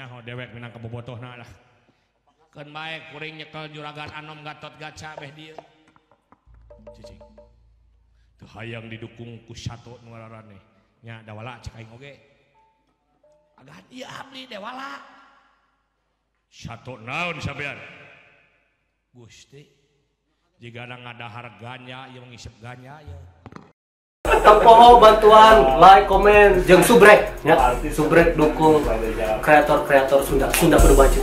Nyaho dewek minangka bobotohna lah. Keun bae kuring nyekel juragan Anom Gatot Gaca beh dieu. Cicing. Teu hayang didukung ku sato nu araraneh. Nya dawala cek aing oge. Agan ieu abdi dewala. Sato naon sampean? Gusti. Jigana ngadahar ganja ieu ngisep ganja ieu. Tempoho bantuan, like, komen, jeung subrek ya. Subrek dukung kreator-kreator Sunda, Sunda kudu maju.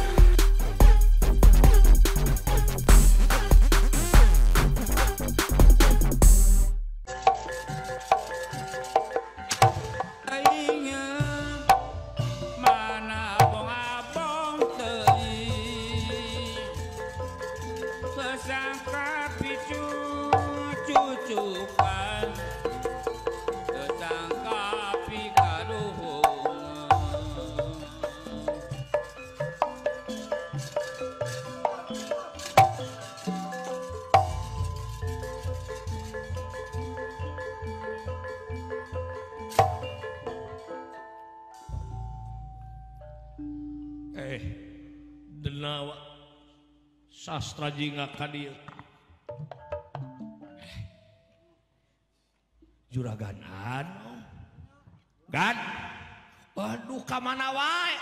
Denawa sastra jingga ka dieu. Juragan Anom. Gan. Waduh ka mana wae?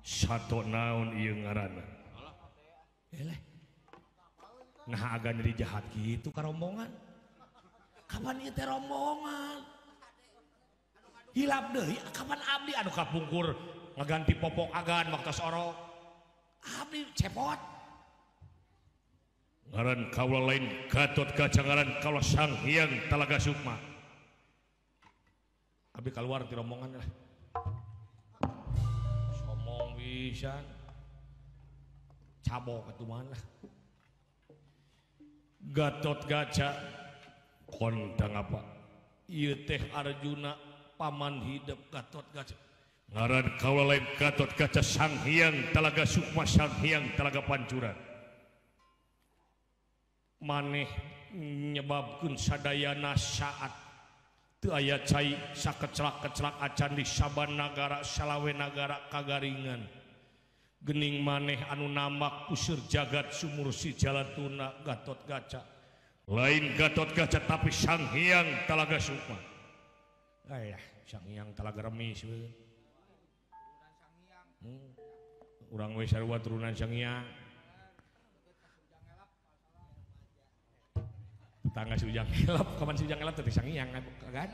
Sato naon ieu ngaranna? Eleh. Nah agan jadi jahat kitu ka rombongan. Kapan ieu teh rombongan? Hilap deui kapan abdi anu kapungkur ngaganti popok agan waktu orok. Abdi cepot. Ngaran kaula lain Gatot Gaca, ngaran kaula Sang Hyang Talaga Sukma. Abdi keluar ti rombongan lah. Somong pisan. Cabok atuh mah lah. Gatot Gaca kontang apa? Ieu teh Arjuna paman hidup Gatot Gaca. Ngaran kaula lain Gatot Gaca Sang Hyang Talaga Sukma, Sang Hyang Talaga Pancuran. Maneh nyebabkeun sadayana saat teu aya cai sakeclak-keclak acan di saban nagara salawe nagara kagaringan. Gening maneh anu namak usir jagat sumur si jalatuna Gatot Gaca. Lain Gatot Gaca tapi Sang Hyang Talaga Sukma. Ayah, Sang Hyang Talaga Remis we. Urang we sarua turunan Sang Hyang. Tetangga si Ujang Elap, kapan si Ujang Elap teh Sang Hyang kan?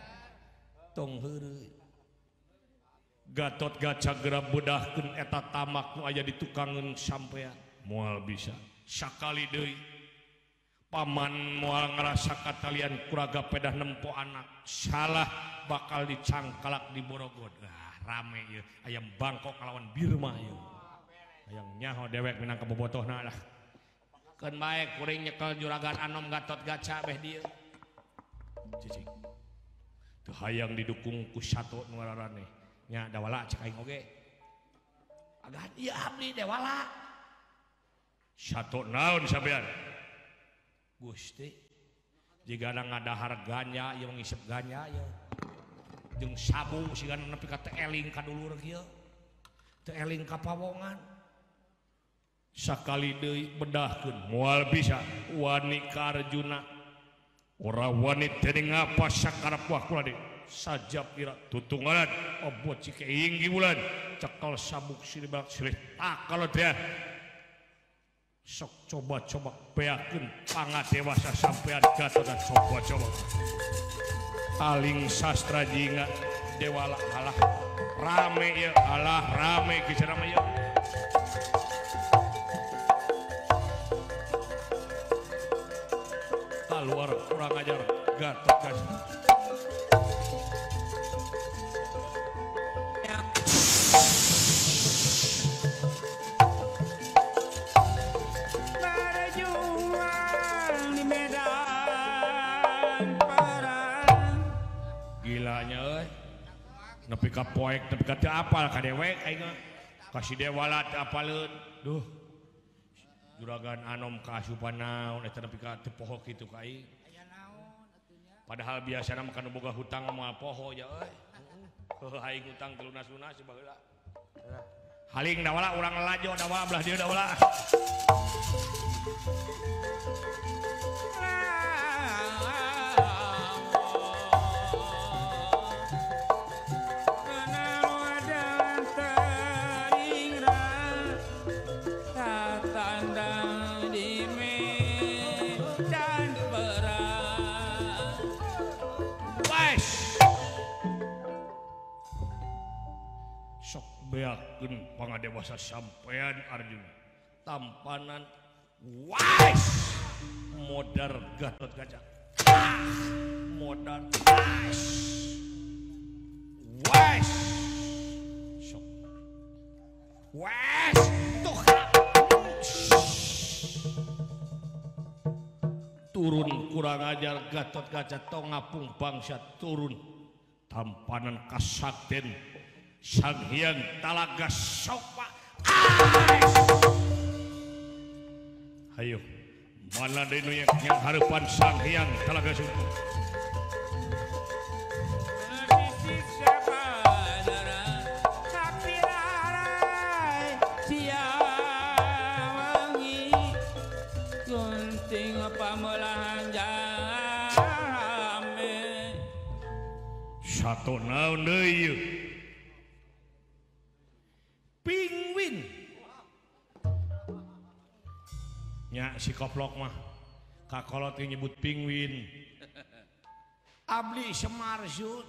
Tong heureuy. Gatot Gaca geura bedahkeun eta tamak nu aya di tukangeun sampean. Moal bisa. Sakali deui paman moal ngarasa katalian kuraga pedah nempo anak. Salah bakal dicangkalak di Borogod. Ah, rame ieu. Ayam Bangkok kalawan Birma ieu. Hayang nyaho dewek minangka bobotohna lah. Keun bae kuring nyekel juragan Anom Gatot Gaca beh dieu. Cicing. Teu hayang didukung ku sato nu araraneh. Nya dawala cek aing oge. Agan ieu abdi dewala. Sato naon sampean? Gusti. Jigana ngadahar ganja ieu ngisep ganja ieu. Jeung sabu sigana nepi ka teu eling ka dulur kieu. Teu eling ka pawongan. Sakali deui bedahkeun moal bisa wani ka Arjuna. Ora wani dening apa sakarep wah kula deui. Sajab ira tutunggalan obot cike inggi bulan cekel sabuk silih balak silih takal dia. Sok coba-coba beakeun pangadewasa sampean Gatot dan coba-coba. Aling sastra jingga dewala alah rame ieu, alah rame geus rame ieu. Keluar kurang ajar Gatot Gaca. Berjuang di medan perang. Gilanya euy. Nepi ka poek nepi ka teu apal ka dewek aing mah. Kasih dewala teu apaleun. Duh. Juragan Anom kaasupan naon eta nepi ka teu poho kitu ka aing. Padahal biasana mah kanu boga hutang moal poho ya euy. Heuh aing utang teu lunas-lunas baheula. Haling dawala urang lalajo dawala belah dieu dawala. Beakeun pangadewasa sampean Arjuna tampanan wais modar Gatot Kaca modar wais wais sok wais tuh turun kurang ajar Gatot Kaca tong ngapung bangsa turun tampanan kasakten Sang Hyang Talaga Sopa. Hayo, mana deui nu yang hareupan Sang Hyang Talaga Sopa? Satu naon deui? Pingwin nya si koplok mah kakolot nyebut pingwin. Abdi Semar Sun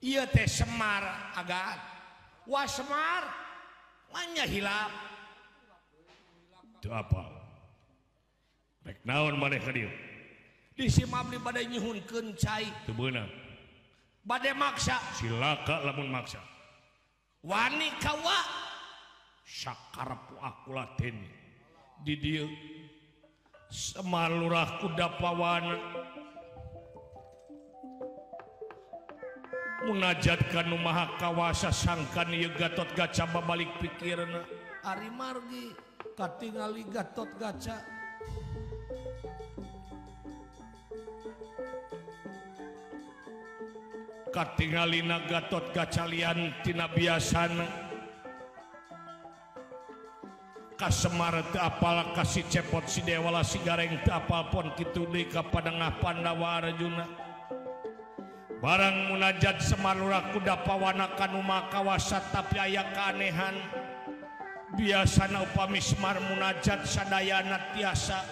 ieu teh Semar agat wah Semar manya hilap teu apa rek naon maneh ka dieu di sim abdi bade nyuhunkeun cai teu beunang bade maksa silaka lamun maksa wani ka wa sakarep aku laden di dieu Semar Lurah Kudapawana munajat ka nu Maha Kawasa sangkan ieu Gatot Kaca babalik pikirna ari margi katingali Gatot Kaca katingalina Gatot Kaca lian tina biasana Kasemar teu apal kasih cepot si dewala si gareng teu apal pon kitu deui ka padengah Pandawa Arjuna barang munajat Semar Lurah Kudapawana ka nu Maha Kawasa tapi aya keanehan biasana upami Semar munajat sadayana tiasa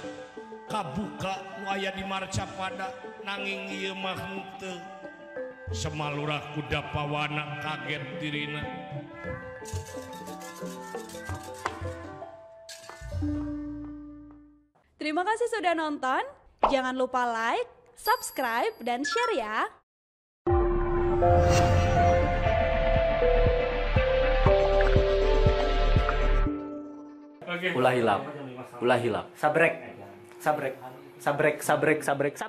kabuka nu aya di marcapada nanging ieu mah henteu. Semar Lurah Kudapawana kaget dirina. Terima kasih sudah nonton. Jangan lupa like, subscribe, dan share ya. Ulah hilap, ulah hilap. Sabrek, sabrek, sabrek, sabrek, sabrek, sabrek.